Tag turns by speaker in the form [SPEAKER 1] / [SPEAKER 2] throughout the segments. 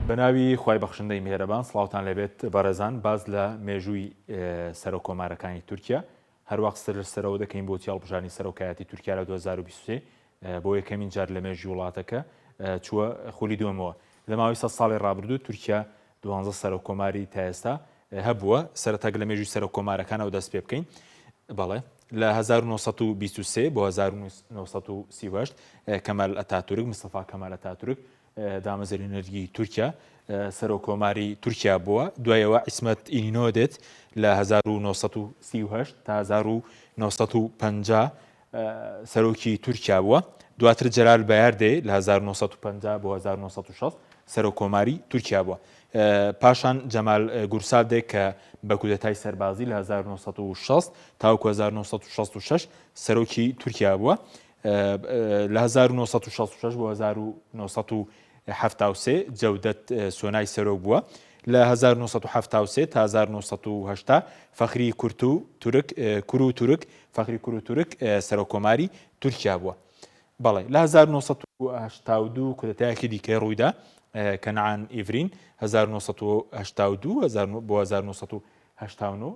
[SPEAKER 1] بەناوی خوای بەخشندەی میهرەبان سڵاوتان لێبێت بەڕێزان باس لە مێژووی سەرۆک کۆمارەکانی تورکیا هەروە قسە لەسەرەوە دەکەین بۆچی هەڵبژاردنی سەرۆکایەتی تورکیا لە 2023 بۆ یەکەمین جار لە مێژوی وڵاتەکە چووە خولی دووەمەوە لە ماوەی 100 ساڵی ڕابردوو تورکیا دوانزە سەرۆک کۆماری تا ئێستا هەبووە سەرەتا لە مێژووی سەرۆک کۆمارەکانەوە دەست پێ بکەین بەڵێ لە 1923 بۆ 1938 کەمال ئەتاتورک مستەفا کەمال ئەتاتورک دامەزرێنەری تورکیا سەرۆک کۆماری تورکیا بووە دوایەوە عیسمەت ئینینۆ دێت لە 1938 تا 1950 سەرۆکی تورکیا بووە دواتر جەلال بایار دێ لە 1950 بۆ 1960 سەرۆک کۆماری تورکیا بووە پاشان جەمال گورسال دێ کە بە کودەتای سەربازی لە 1960 تاوەکو 1966 سەرۆکی تورکیا بووە لە 1966 بۆ 1973 جەودەت سۆنای سەرۆک بووە. لە 1973 تا 1980 فەخری کورتو تورک کورو تورک فەخری کورو تورک سەرۆک کۆماری تورکیا بووە. بەڵێ لە 1982 کودەتایەکی دیکەی ڕوویدا کەنعان ئیڤرین 1982 بۆ 1989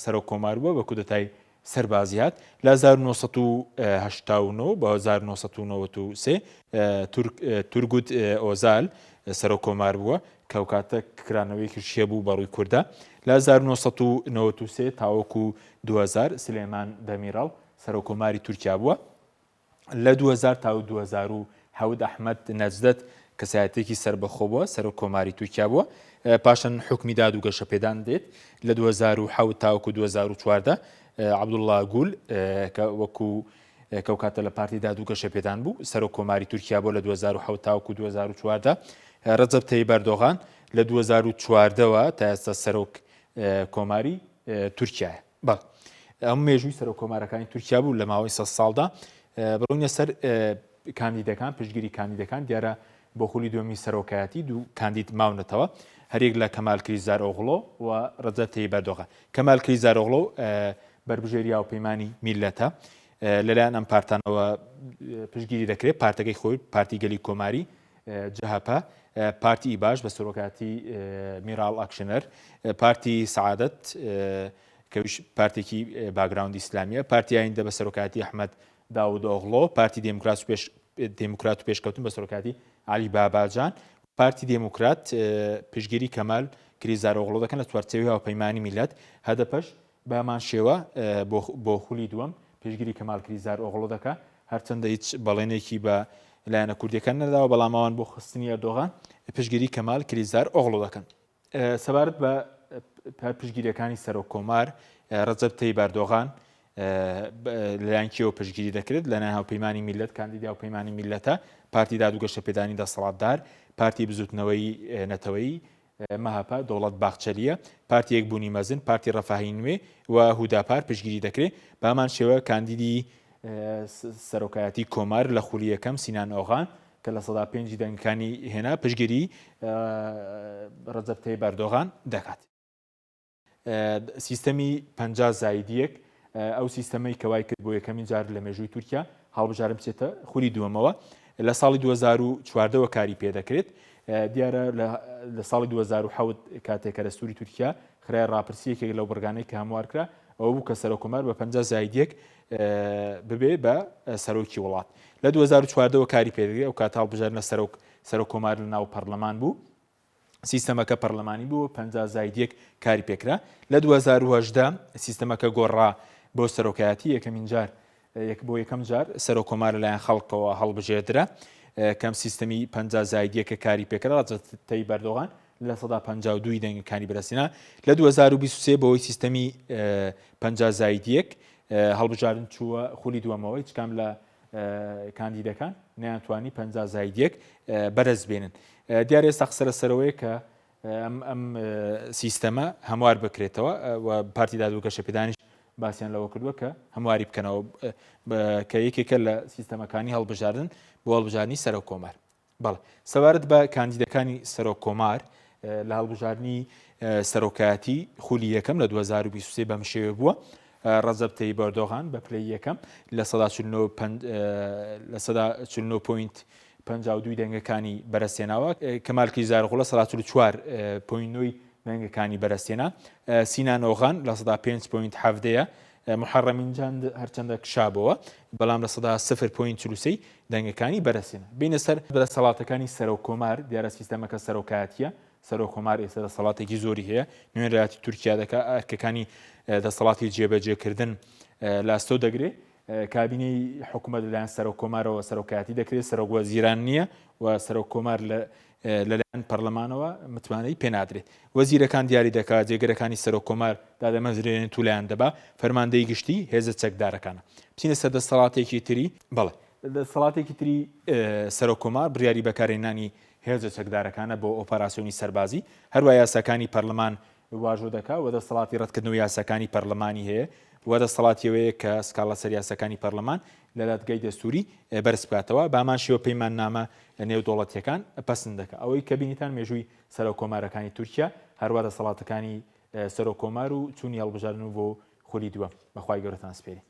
[SPEAKER 1] سەرۆک کۆمار بووە بە کودەتای سەربازی هات لە 1989 بۆ 1993 تورگوت ئۆزال سەرۆک کۆمار بووە کە ئەوکاتە کرانەوەیەکیش هەبوو بە ڕووی کوردە لە 1993 تاوەکو 2000 سلێمان دەمیرەڵ سەرۆک کۆماری تورکیا بووە. لە 2000 تاو 2007 ئەحمەد نەجدەت کەسایەتێکی سەربەخۆ بووە سەرۆک کۆماری تورکیا بووە پاشان حوکمی داد و گەشەپێدان دێت لە 2007 تاوەکو 2014 عەبدوڵڵا گول کە وەکو کەو کاتە لە پارتی داد و گەشەپێدان بوو سەرۆک کۆماری تورکیا بووە لە 2007 تاوەکو 2014 ڕەجەب تەیب ئەردۆغان لە 2014ەوە تا ئێستا سەرۆک کۆماری تورکیایە. بەڵێ ئەم مێژووی سەرۆک کۆمارەکانی تورکیا بوو لە ماوەی سە ساڵدا بڕۆینە سەر کاندیدەکان پشتگیری کاندیدەکان دیارە بۆ خولی دووەمی سەرۆکایەتی دوو کاندید ماونەتەوە هەریەک لە کەمال کلیچدارئۆغڵۆ و ڕەجەب تەیب ئەردۆغان کەمال کلیچدارئۆغڵۆ بەربژێری هاوپەیمانی میللەتە لەلایەن ئەم پارتانەوە پشتگیری دەکرێت پارتەکەی خۆی پارتی گەلی کۆماری جەهەپە، پارتی ئیباش بە سەرۆکایەتی میراڵ ئاکشنەر، پارتی سەعادەت کەویش پارتێکی باگراوندی ئیسلامیە، پارتی ئایندە بە سەرۆکایەتی ئەحمەد داودئۆغڵۆ، پارتی دێموکرات و پێش دێموکرات و پێشکەوتن بە سەرۆکایەتی عەلی باباجان، پارتی دێموکرات پشتگیری کەمال کلیچدارئۆغڵۆ دەکەن لە چوارچێوەی هاوپەیمانی میللەت، هەدەپەش بەهەمان شێوە بۆ خولی دووەم پشتگیری کەمال کلیچدارئۆغڵۆ دەکا، هەرچەندە هیچ بەڵێنێکی بە لایەنە کوردیەکان نەداوە، بەڵام ئەوان بۆ خستنی ئەردۆغان پشتگیری کەمال کلیچدارئۆغڵۆ دەکەن. سەبارەت بە پشتگیریەکانی سەرۆک کۆمار ڕەجەب تەیب ئەردۆغان لەلایەن کێوە پشتگیری دەکرێت؟ لەلایەن هاوپەیمانی میللەت، کاندیدی هاوپەیمانی میللەتە، پارتی داد و گەشەپێدانی دەسەڵاتدار، پارتی بزوتنەوەی نەتەوەیی، مەهەپە، دەوڵەت باخچەلییە، پارتی یەکبوونی مەزن، پارتی ڕەفاهی نوێ و هوداپار پشتگیری دەکرێت. بەهەمان شێوە کاندیدی سەرۆکایەتی کۆمار لە خولی یەکەم سینان ئۆغان کە 5% دەنگەکانی هێنا پشتگیری ڕەجەب تەیب ئەردۆغان دەکات. سیستەمی 50 زاید یەک، ئەو سیستەمەی کە وای کرد بۆ یەکەمین جار لە مێژووی تورکیا هەڵبژاردن بچێتە خولی دووەمەوە لە ساڵی 2014 وە کاری پێدەکرێت. دیارە لە ساڵی 2007 کاتێک کە دەستوری تورکیا خرایە ڕاپرسی یەکێک لەو بڕگانەی کە هەموار کرا ئەوە بوو کە سەرۆککۆمار بە 50 زاید یەک ببێ بە سەرۆکی وڵات. لە 2014 وە کاری پێدەکرێت ئەو کاتە هەڵبژاردنە سەرۆک سەرۆککۆمار لە ناو پەرلەمان بوو. سیستەمەکە پەرلەمانی بوو 50 زاید یەک کاری پێکرا لە 2018 سیستەمەکە گۆڕا بۆ سەرۆکایەتی یەکەمین جار بۆ یەکەم جار سەرۆک کۆمار لەلایەن خەڵکەوە هەڵبژێردرا کەم سیستەمی 50 زاید یەکە کاری پێکرا ڕەجەب تەیب ئەردۆغان 52% دەنگەکانی بەدەستهێنا لە 2023 بەوەی سیستەمی 50 زاید یەک هەڵبژاردن چووە خولی دووەمەوە هیچ کام لە کاندیدەکان نەیانتوانی 50 زاید یەک بەرز بێنن دیارە ئێستا قسە لەسەرەوەیە کە ئەم ئەم سیستەمە هەموار بکرێتەوە و پارتی داد و گەشەپێدانیش باسیان لەوە کردووە کە هەمواری بکەنەوە کە یەکێکە لە سیستەمەکانی هەڵبژاردن بۆ هەڵبژاردنی سەرۆک کۆمار. بەڵێ سەبارەت بە کاندیدەکانی سەرۆک کۆمار لە هەڵبژاردنی سەرۆکایەتی خولی یەکەم لە 2023 بەم شێوە بووە ڕەجەب تەیب ئەردۆغان بە پلەی یەکەم لە سەدا 49.5. 52 دەنگەکانی بەرەستێناوە. کەمال کلیچدارئۆغڵو 44 point نۆی دەنگەکانی بەرەستێنا. سینان ئۆغان 5 point حەڤدەیە. محەڕەم ئینجە هەرچەندە کشابەوە بەڵام 0 point 43 دەنگەکانی بەرەستێنا. بینە سەر دەسەڵاتەکانی سەرۆک کۆمار، دیارە سیستەمەکە سەرۆکایەتیە، سەرۆک کۆمار ئێستا دەسەڵاتێکی زۆری هەیە، نوێنەرایەتی تورکیا دەکا، ئەرکەکانی دەسەڵاتی جێبەجێکردن لە ئەستۆ دەگرێ. کابینەی حکوومەت لەلایەن سەرۆک کۆمارەوە سەرۆکایەتی دەکرێت، سەرۆک وەزیران نییە و سەرۆک کۆمار لەلایەن پەرلەمانەوە متمانەی پێنادرێت. وەزیرەکان دیاری دەکات، جێگرەکانی سەرۆک کۆمار دادەمەزرێنێت و لایان دەبا، فەرماندەی گشتی هێزە چەکدارەکانە. بچینە سەر دەسەڵاتێکی تری. بەڵێ دەسەڵاتێکی تری سەرۆک کۆمار بڕیاری بەکارهێنانی هێزە چەکدارەکانە بۆ ئۆپەراسیۆنی سەربازی، هەروا یاساکانی پەرلەمان واژۆ دەکا و دەسەڵاتی ڕەتکردنەوەی یاساکانی پەرلەمانی هەیە و دەسەڵاتی ئەوەیە کە سکاڵا سەر یاساکانی پەرلەمان لە دادگای دەستووری بەرز بکاتەوە، بە هەمان شێوە پەیماننامە نێودەوڵەتییەکان پەسند دەکا. ئەوەی کە بینیتان مێژووی سەرۆک کۆمارەکانی تورکیا، هەروا دەسەڵاتەکانی سەرۆک کۆمار و چوونی هەڵبژاردن و بۆ خولی دووەم. بە خوای گەورەتان سپێرین.